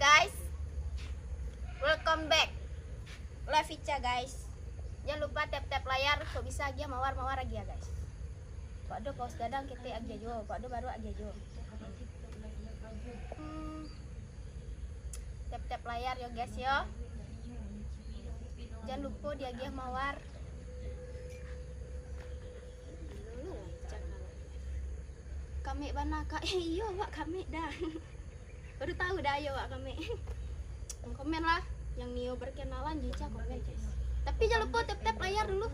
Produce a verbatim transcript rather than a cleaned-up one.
Guys, welcome back Live Ica, guys. Jangan lupa tap-tap layar, kok bisa agiah mawar, mawar agiah, guys. Kok ado paus gadang, ketek agiah juo, kok ado baruak agiah juo. Hmm. Tap-tap layar yo, guys, yo. Jangan lupa diagiah mawar. Kamek bana, Kak. Eh, iyo, awak kamek dah. Baru tahu dah, ayo, awak kamek. Komen lah. Yang nio berkenalan, Ica komen, guys. Tapi jangan lupa tap-tap layar dulu.